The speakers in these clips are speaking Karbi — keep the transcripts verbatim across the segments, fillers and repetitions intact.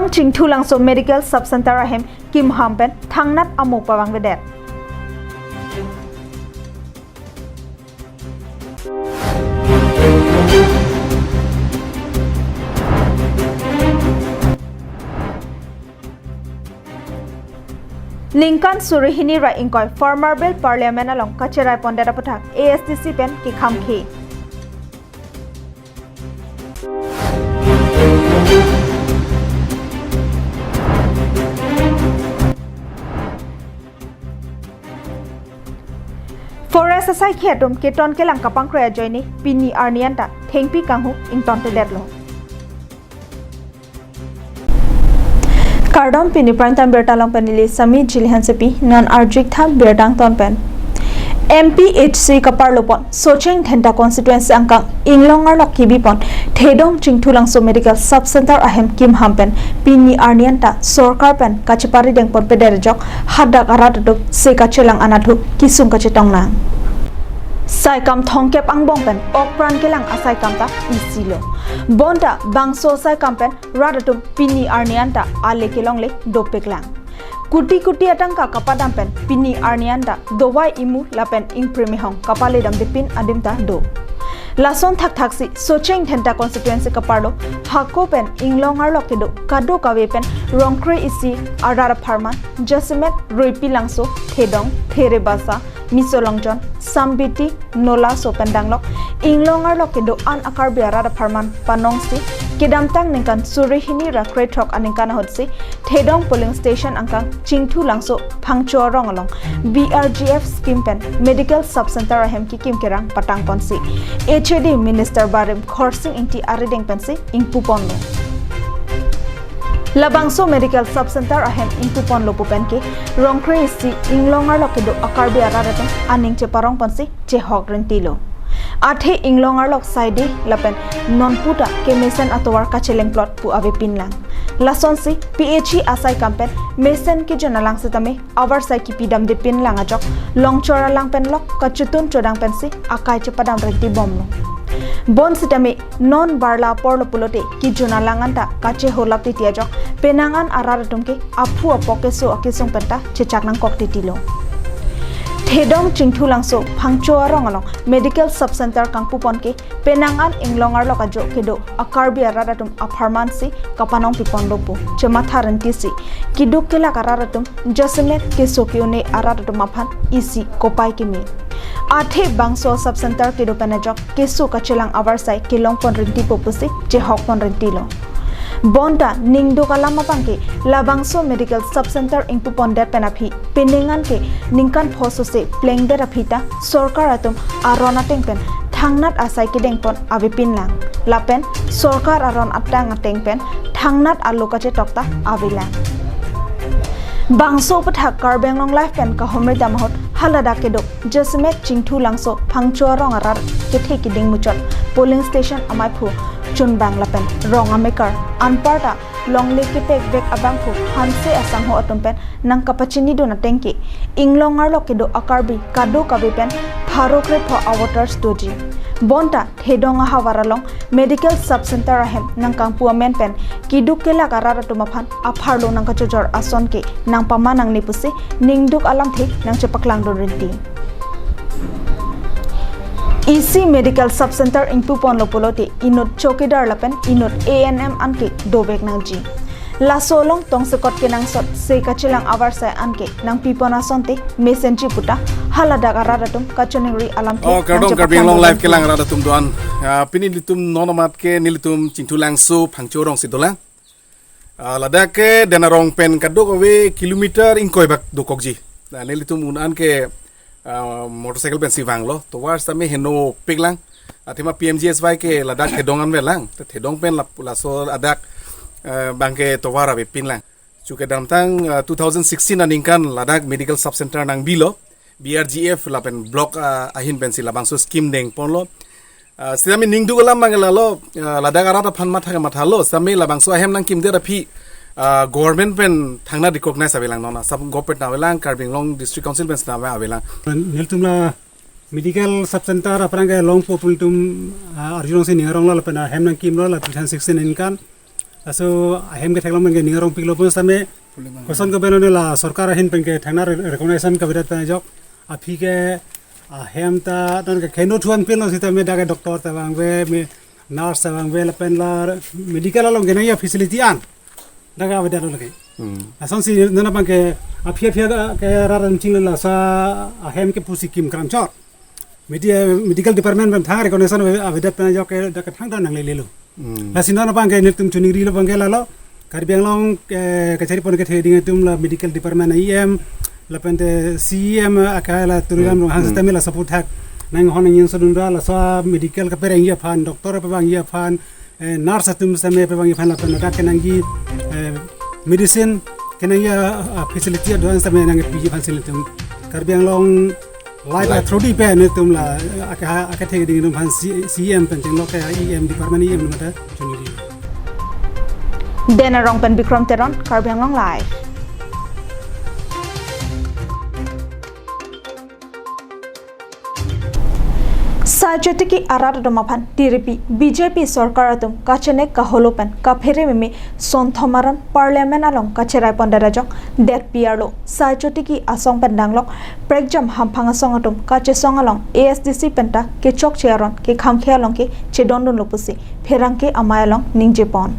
Chingthulangso Medical Sub Center ahem kimham pen thangnat amo pavangvedet. Ningkan suri hini ra ingkoi Farmer Bill Parliament along kacherai pondet aputhak A S D C pen kekhamkhi. Forest asaikhi atum keton kelang kapangkroi ajoine pini arni anta thengpi kanghu ingtontedetlo. Kardom, pini Prime Time Birta along pen neli Sami Jili Hansepi, non arjik tha birta angton pen. M P H C kaparlo pon, Socheng Dhenta constituency angkang Inglong arlok kebi pon, Thedong Chingthulangso Medical Sub Center ahem kimham pen pini arni anta sorkar pen kacheparideng ponpedet ajok hadak arat atum se kachelang anatthu kesung kachetong nang. Saikam thomkep angbong pen okpran kelang asaikam ta isilo. Bonta bangso saikam pen rat atum pini arni anta ale kelongle dopiklang. Kuti kuti atangka kapadam pen pini arni anta dovai imu lapen ingpri mehong kapaledamdepin adim ta do. Lason thakthaksi Socheng Dhenta constituency kaparlo hako pen Inglong arlok kedo kadokave pen Rongkre isi arat apharman jasemet Roipilangso, Thedong, Therebasa, Misolongjon, Sambiti, Nolaso pen danglok Inglong arlok kedo-an a-Karbi arat apharman panongsi kedamtang ningkan suri hini ra krethok aningkan ahutsi Thedong polling station angkang Chingthulangso Phangcho arong along B R G F scheme pen Medical Sub Center ahem kekim kerang patang ponsi H A D Minister Barim Khorsing Engti arideng pensi ingpu ponlo. Labangso Medical Sub Center ahem ingpu ponlo pu pen ke Rongkre isi Inglong arlok kedo a-Karbi arat atum aning cheparong ponsi chehok rintilo. Athe Inglong arlok saide lapen nonputa kemesen atovar kachelengplot pu avepinlang. Lasonsi P H C asaikam pen mesen kejun alang setame avarsai kipidamdepinlang ajok longchor alang pen lok kachetun chodang pensi akai chepadam rintibomlo. Bonsitame non barla aporlo pulote kejun alang anta kacheholap titi ajok penang an arat atum ke aphu apok keso akesung penta chechak nangkok titilo. Thedong Chingthulangso Phangcho arong along Medical Sub Center kangpu pon ke penang an Inglong arlok ajo kedo a-Karbi arat atum apharman si kapanong piponlo pu chematha rintisi keduk kelak arat atum jasemet keso ke-un-e arat atum aphan isi kopai keme. Athe bangso sub center kedo pen ajok keso kachelang avarsai kelong pon rintipo pusi chehok pon rintilo. Bonta ningduk alam abang ke labangso Medical Sub Center ingpu pondet pen aphi penang an ke ningkan pho sose plengdet aphi ta sorkar atum aron ateng pen thangnat asai kedeng pon avepinlang. Lapen sorkar aron atang ateng pen thangnat alo kachetok ta avelang. Bangso aputhak Karbi Anglong Live pen kahumri dam ahut haladak kedo jasemet Chingthulangso Phangcho arong arat kethe keding muchot polling station amaiphu chunbang lapen rong amekar anparta longle kepekvek abangphu Hanse asangho atum pen nangkapachinidun ateng ke Inglong arlok kedo a-Karbi kadokave pen pharo krepho a-voters doji. Bonta Thedong ahavar along Medical Sub Center ahem nangkangpu amen pen keduk kelak arat atum aphan apharlo nangkachojor ason ke nangpaman nangne pusi ningduk alamthe nangchepaklangdun rinti. Isi Medical Sub Center ingpu ponlo pulote inut chowkidar lapen inut A N M anke dovek nangji. Laso along tongsekot kenangsot se kachelang avarsai anke nangpipon asonte mesenji puta haladak arat atum kachiningri alamthe. Oh, kardom nangchepaklangdun Karbi Anglong Live rinti. Kelang arat atum do-an. Ah, pini nelitum non amat ke nelitum Chingthulangso Phangcho arong si dolang. Ah, ladak ke Denarong pen kadokave kilometer ingkoi bak dokokji. Nah, nelitum un-an ke, ah, motorcycle pensi vanglo. Tovar setame henopiklang. Athema P M G S Y ke ladak Thedong an avelang. Te Thedong pen lap-, laso adak, eh, abangke tovar avepinlang. Chu kedamtang, ah, two thousand sixteen aningkan ladak Medical Sub Center nangbilo. B R G F lapen block, ah, ahin pensi labangso scheme dengponlo. Ah, setame ningduk alam abang lalo, ah, ladak arat aphan matha kemathalo, setame labangso ahem nangkimdet aphi, ah, government pen thangnat recognize avelang non, Assam government ta avelang, Karbi Anglong District Council pen ta avelang. Nelitum la Medical Sub Center aphrang ke longpo pu nelitum, ah, arjulongsi ning aronglo lapen ahem nangkimlo la two thousand sixteen aningkan. Laso ahem ketheklong pen ke ning arongpiklo pon sitame koson ke beno ne la sorkar ahin pen ke thangnar re-, recognition kavedet pen ajok aphi ke ahem ta don ke kheno thuan pilo sitame dak ke doctor ta vangve, me nurse ta vangve lapen la medical along ke nangji facility an dak ke avedet lo ke. Hmm. Lasonsi non abang ke aphi aphi ke rat an chinglo laso ahem ke pusi kim kramchot. Medi-, medical department pen thang recognition ave-, avedet pen ajok ke dak ke thangta nanglelelo. Hmm. Lasi non abang ke nelitum choningrilo abang ke lalo Karbi Anglong, eh, kachari pon kethe ding atum la medical department E M lapen te C E M, eh, akai la Tuliram Hmm. Ronghang Hmm. sitame la support thak nanghon nangjinsodun ra laso medical kaperengji aphan, doctor pevangji aphan, eh, nurse atum sitame pevangji aphan lapen dak kenangji, eh, medicine kenangji, ah, facility advance sitame nangpiji aphan si nelitum Karbi Anglong Live Live. Authority pen nelitum la, eh, aka, akethe ding atum aphan C-, C E M pen chenglok ke E M department E M atum ta choningri. Dena Rong pen Bikram Teron, Karbi Anglong Live. Sai chotiki arat atum aphan tiripi B J P sorkar atum kachenek kaholo pen kaphere meme sonthom aron parliament along kacherai pondet ajok det piarlo sai chotiki asong pen danglok prekjam hamphang asong atum kachesong along A S D C penta kechokche aron kekhamkhe along ke chedondunlo pusi pherangke amei along ningje pon.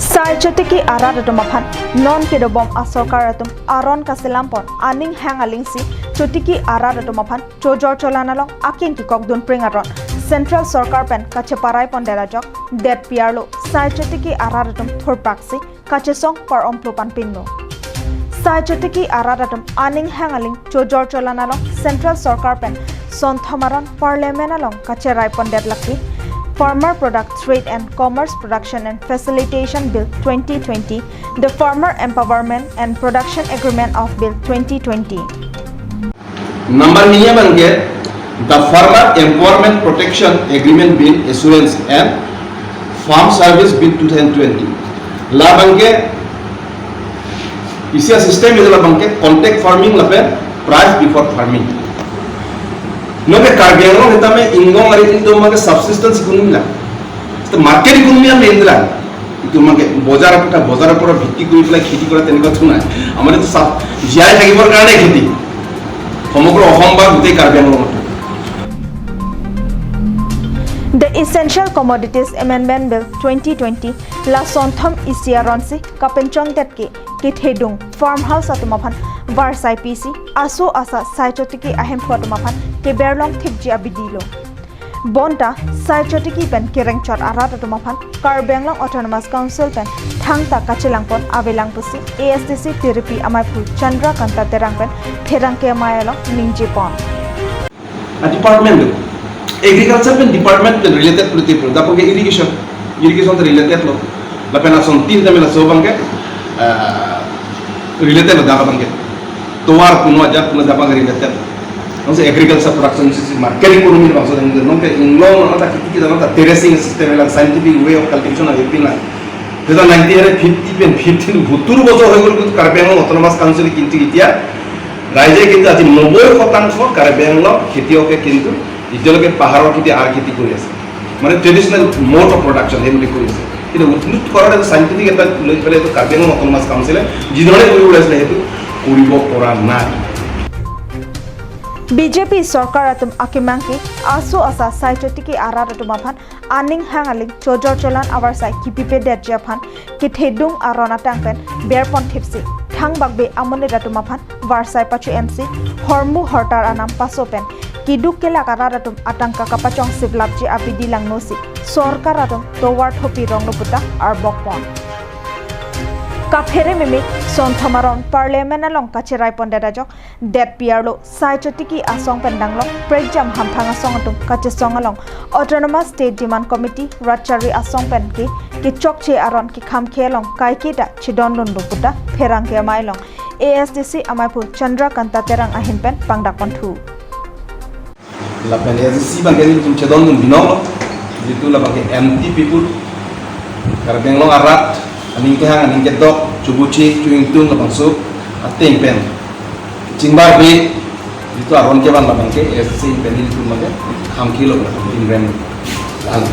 Sai chotiki arat atum aphan non kedobom asorkar atum aron kaselam pon aning hang alingsi chotiki arat atum aphan chojor cholan along akeng kekokdun pring aron Central Sorkar pen kacheparai pondet ajok det piarlo sai chotiki arat atum thurpaksi kachesong par omplo panpinlo. Sai chotiki arat atum aning hang aling chojor cholan along Central Sorkar pen sonthom aron parliament along kacherai pondet lake Farmer Product Trade and Commerce Production and Facilitation Bill twenty twenty, the Farmer Empowerment and Production Agreement of Bill twenty twenty. Number hini abang ke, the Farmer Empowerment Protection Agreement Bill Issuance and Farm Service Bill two thousand twenty. La abang ke, isi a-system isi la abang ke, contact farming lapen price before farming. Non ke Karbi Anglong sitame inglong ari itum abang ke subsistence economy la. Sita market economy an main la. Itum abang ke বজাৰৰ পৰা, বজাৰৰ পৰা বিক্ৰী কৰি পেলাই খেতি কৰা তেনেকুৱা তো নাই। আমাৰ তো সব জীয়াই থাকিবৰ কাৰণে খেতি। সমগ্ৰ অসম বা গোটেই কাৰ্বি আংলঙত। The Essential Commodities Amendment Bill twenty twenty la sonthom isi aronsi kapenchongdet ke kethedung farmhouse atum aphan varsai pisi aso asa sai chotiki ahemphu atum aphan keberlong thipji abidi lo. Bonta sai chotiki pen kerengchot arat atum aphan Karbi Anglong Autonomous Council pen thangta kachelang pon avelang pusi A S D C tiripi ameiphu Chandra Kanta Terang pen pherangke amei along ningje pon. A department lo, agriculture pen department pen related politik lo, dak abang ke irrigation, irrigation pen related lo, lapen asontin tame laso abang ke, ah, related lo dak abang ke. Tovar puno aja puno dak abang ke related. Nonsi agriculture production si market economy bangso dan nonke inglong nonta kiti kiti nonta terracing system lang scientific way of cultivation avepin lang. Seta nineteen fifty pen fifteen bhuttur bojor hoi gol Karbi Anglong Autonomous Council kintu itia raije kintu aji নব্বৈ শতাংশ Karbi Anglong খেতিয়কে কিন্তু এতিয়ালৈকে পাহাৰৰ খেতি, আৰ খেতি কৰি আছে, মানে traditional mode of production সেইবুলি কৰি আছে। কিন্তু উন্নত কৰাৰ এটা scientific এটা লৈ পেলাই এইটো কাৰ্বি আংলং অট'নমাছ কাউন্সিলে যিধৰণে কৰিব ওলাইছিলে সেইটো কৰিব পৰা নাই। B J P sorkar atum akemang ke aso asa sai chotiki arat atum aphan aning hang aling chojor cholan avarsai kipipedetji aphan kethedung aron atang pen berpon thipsi thangbak be amonit atum aphan varsai pachu ensi hormu hortar anam paso pen keduk kelak arat atum atangka kapachong siplapji abidi langnosi sorkar atum tovar thopi ronglo puta arbok pon. Kaphere meme sonthom aron parliament along kacherai pondet ajok det piarlo sai chotiki asong pen danglok prekjam hamphang asong atum kachesong along Autonomous State Demand Committee ratchari asong pen ke kechokche aron kekhamkhe along kaiketa chedondunlo puta pherangke amei along A S D C ameiphu Chandra Kanta Terang ahin pen pangdak ponthu. Lapen A S D C abang ke nelitum chedondun binong lo, jitu labang ke empty people, Karbi Anglong arat, aning kehang, aning kedok, chubuchi, chuingtung labangso, ateng pen chingbar be, jitu aron kevan labang ke, A S D C pen nelitum abang ke, khamkhelo, inrem, lang.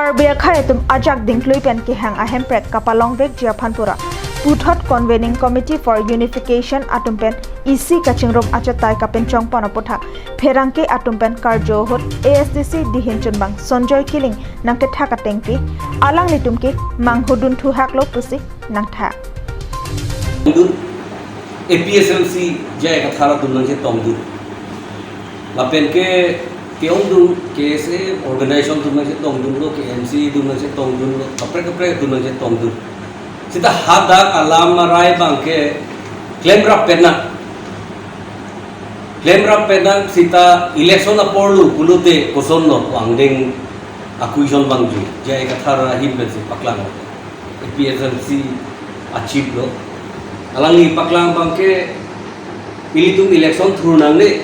Karbi akhei atum ajak dingklui pen kehang ahemprek kapalongvekji aphan pura puthot Convening Committee for Unification atum pen isi kachingrum achatai kapinchongpon aputhak pherangke atum pen karju ahut A S D C dihin chunbang Sonjoy Killing nangkethak atengke alanglitum ke manghudun thuhaklo pusi nangthak. Dun, A P H L C J I Kathar atum nangchetongdun. Lapen ke, ke-ongdun, K S A organization atum nangchetongdunlo, K M C atum nangchetongdunlo, kaprek kaprek atum nangchetongdun. Seta hadak alam arai abangke klemrap penang. Klemrap penang seta election apor lo pulote kosonlo angdeng akui son bangji. J I Kathar ahin pensi paklang. A P H L C a-chief lo. Alangli paklang abangke ilitum election thur nangne.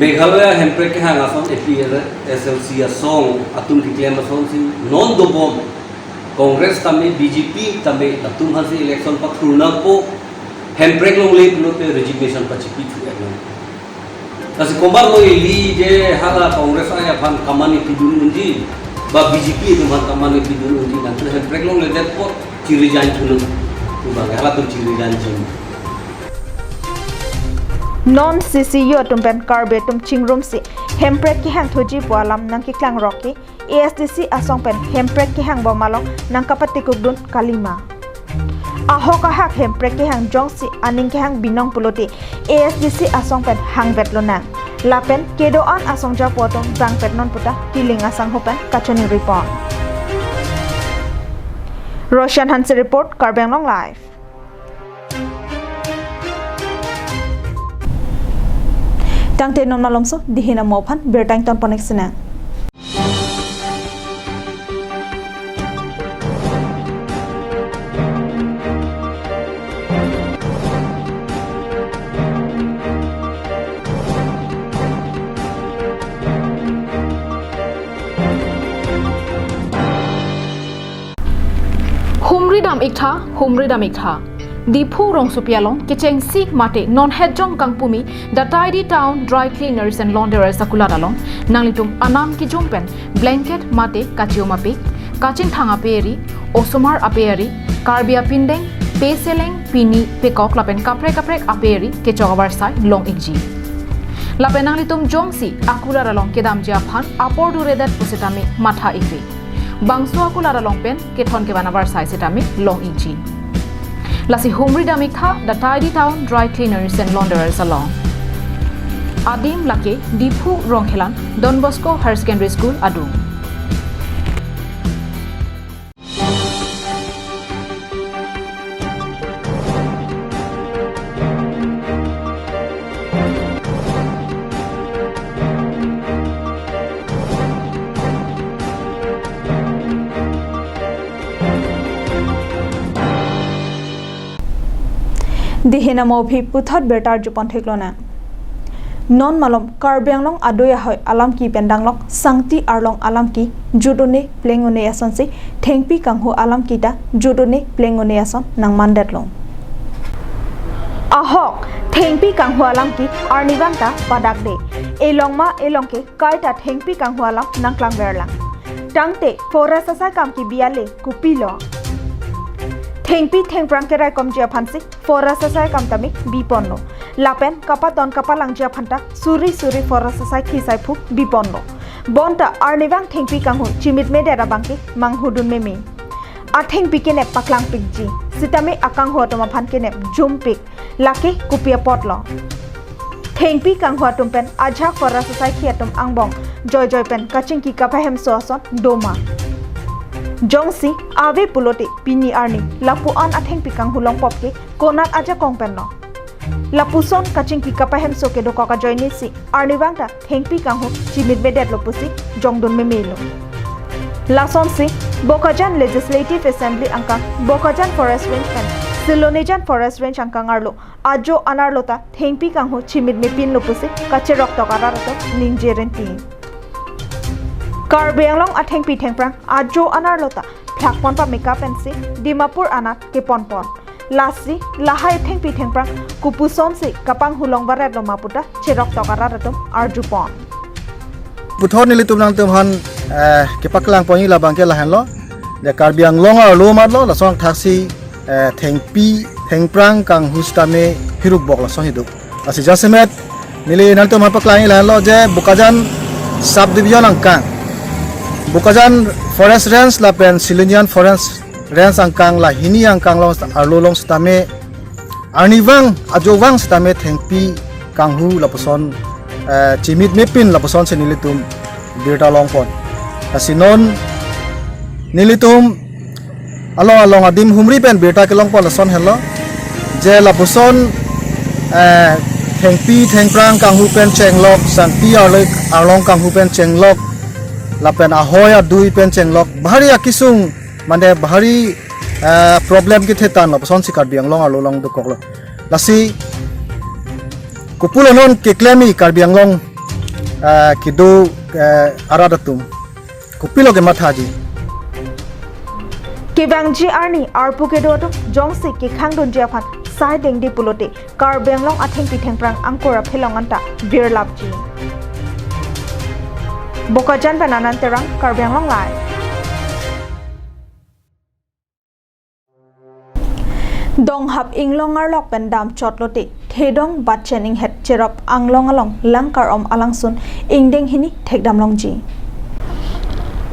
Meghalaya hemprek kehang ason A P H L C asong atum keklem asonsi non dobom. Congress tame B J P tame latum aphansi election pathur nangpo, hemprek longle pulote resignation pachipi thu eknang. Lasi komatlo ili je hala Congress ai aphan kaman ipidun unji, ba B J P atum aphan kaman ipidun unji, nangtum hemprek longledet apot chi-resign thunang. Tubang halatum chi-resign jin. Non C C U atum pen Karbi atum chingrumsi hemprek kehang thuji pu alam nangkeklang rok ke A S D C asong pen hemprek kehangbom along nangkapatikukdun kalima. Ahok ahak hemprek kehang jongsi aning kehang binong pulote A S D C asong pen hangvetlonang. Lapen kedo-an asong japo atum vangpetnon puta Killing asangho pen kachiningri pon. Roshan Hanse report, Karbi Anglong Live. Tangte non malomso dihin amo aphan birta ingtonpon-ik sinang. Humri dam-iktha, humri dam-iktha. Diphu rongsopi along kechengsi mate non hetjong kangpumi The Tidy Town Dry Cleaners and Launderers akulat along nanglitum anam kijum pen blanket mate kachium ape, kachingthang ape eri, osomar ape eri, Karbi apindeng, peseleng, pini, pekok lapen kaprek kaprek ape eri kechok avarsai long-ikji. Lapen nanglitum jongsi akulat along kedamji aphan apor duredet pusitame matha-ikve. Bangso akulat along pen kethon kevan avarsai sitame long-ikji. Lasi humri dam-iktha The Tidy Town Dry Cleaners and Launderers along. Adim lake Diphu Rongkhelan Don Bosco Higher Secondary School adung. Dihin amo aphi puthot birta arjupon theklonang. Non malom Karbi Anglong adui ahoi alam kepi pen danglok sangti arlong alam kejut un-e pleng un-e asonsi thengpi kanghu alam ke ta jut un-e pleng un-e ason nangmandetlo. Ahok, thengpi kanghu alam ke arnivang ta padakde. Elong ma elong ke kaita thengpi kanghu alam nangklangverlang. Tangte forest asai kam kebi ale kopilo? Thengpi thengphrang keraikomji aphansi forest asai kam tame biponlo. Lapen kapaton kapalangji aphanta suri suri forest asai khi saiphu biponlo. Bonta arnivang thengpi kanghu chimitmedet abangke manghudun meme. Athengpi kenep paklangpikji, sitame akanghu atum aphan kenep jumpik. Lake kopi apotlo? Thengpi kanghu atum pen ajahak forest asai khi atum angbong joijoi pen kachingki kapahemso ason doma? Jongsi ave pulote pini arni lapu-an athengpi kanghu longpop ke konat ajakong penlo? Lapuson kachingki kapahemso kedokok ajoinesi arnivang ta thengpi kanghu chimitmedetlo pusi jongdun memelo. Lasonsi Bokajan Legislative Assembly angkang, Bokajan Forest Range pen Silonijan Forest Range angkang arlo ajo anerlo ta thengpi kanghu chimitmepinlo pusi kacheroktok arat atum ningje rinti. Karbi Anglong athengpi thengphrang ajo anerlo ta phlakpon pameka pensi Dimapur anat keponpon. Lasi lahai thengpi thengphrang kopusonsi kapanghulong varetlo ma puta cheroktok arat atum arjupon. Puthot nelitum nangtumphan Eh, kepaklang ponji labang ke lahenlo. Je Karbi Anglong arlo matlo, lason thaksi, eh, thengpi, thengphrang kanghu sitame hiruk bok lason hidu. Lasi jasemet, neli nantum aphan paklangji lahenlo je Bokajan subdivision angkang, Bokajan Forest Range lapen Silonijan Forest Range angkang, lahini angkang along, arlo along sitame arnivang, ajovang sitame thengpi kanghu lapuson, eh, chimit mepin lapuson si nelitum birta longpon. Lasi non nelitum along along adim humri pen birta kelongpon lason henlo. Je lapuson, eh, thengpi thengphrang kanghu pen chenglok, sangpi arlok arlong kanghu pen chenglok, lapen ahoi adui pen chenglok, bahari akisung, mane bahari, eh, problem kethe tan lapuson si Karbi Anglong arlo along dokoklo. Lasi kopulo non keklem-i Karbi Anglong, eh, kedo, eh, arat atum, kopilo kemathaji? Kevangji arni arpu kedo atum jongsi kekhangdunji aphan sai dengdi pulote Karbi Anglong athengpi thengphrang angkur aphelong anta virlapji. Bokajan pen Anand Terang, Karbi Anglong Live. Donghap inglong arlok pen damchot lote Thedong Batchen Inghet Cherop Anglong along Langkarom alangsun ingdeng hini thekdam longji.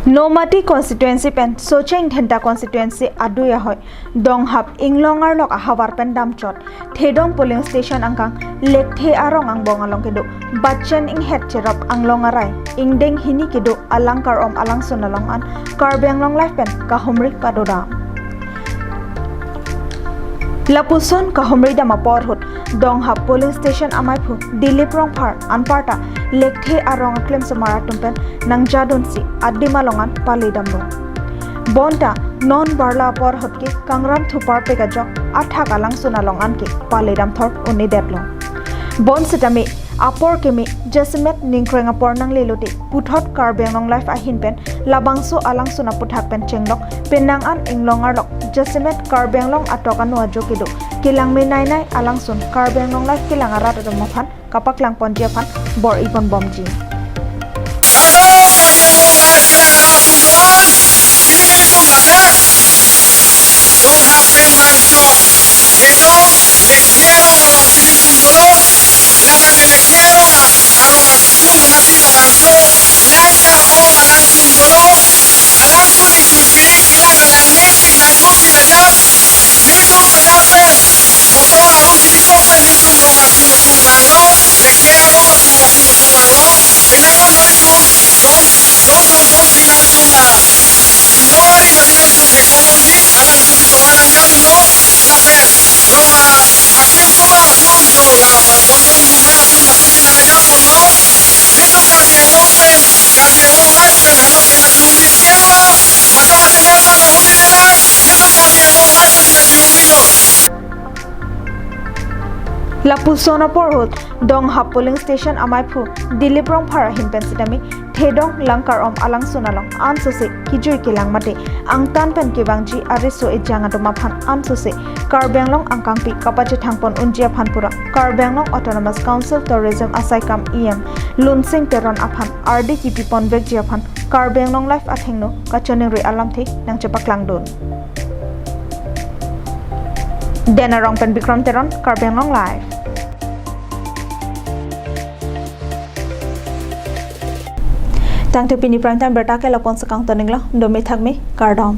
Nomati constituency pen Socheng Dhenta constituency adui ahoi Donghap inglong arlok ahavar pen damchot Thedong polling station angkang Lekthe arong angbong along kedo Batchen Inghet Cherop Anglong arai ingdeng hini kedo a Langkarom alangsun along an Karbi Anglong Live pen kahumri padodam. Lapuson kahumri dam apor ahut Donghap polling station amaiphu Dilip Rongphar anparta Lekthe arong aklim semar atum pen nangjadunsi adim along an pale damlo. Bonta non barla apor ahut ke Kangram Thupar pek ajok athak alangsun along an ke pale damthor un-edetlo. Bonsitame apor keme jasemet ningkreng apor nangle lote puthot Karbi Anglong Live ahin pen labangso alangsun aputhak pen chenglok penang an inglong arlok jasemet Karbi Anglong atok anu ajo kedo kelang menai nai alangsun Karbi Anglong Live kelang arat atum aphan kapaklang ponji aphan bor-i ponbomji. Lapuson apor ahut Donghap polling station amaiphu Dilip Rongphar ahin pen sitame Thedong Langkarom alangsun along ansose kijui kelang mate angtan pen kevangji ariso ejang atum aphan ansose Karbi Anglong angkangpi kapachethang pon unji aphan pura Karbi Anglong Autonomous Council Tourism asaikam E M Lunsing Teron aphan ardi kipi ponvekji aphan Karbi Anglong Live athengno kachiningri alamthe nangchepaklangdun. Denarong pen Bikram Teron, Karbi Anglong Live. Tangte pini prime time birta ke lapu-an si kangton-iklo, dome thakme, kardom.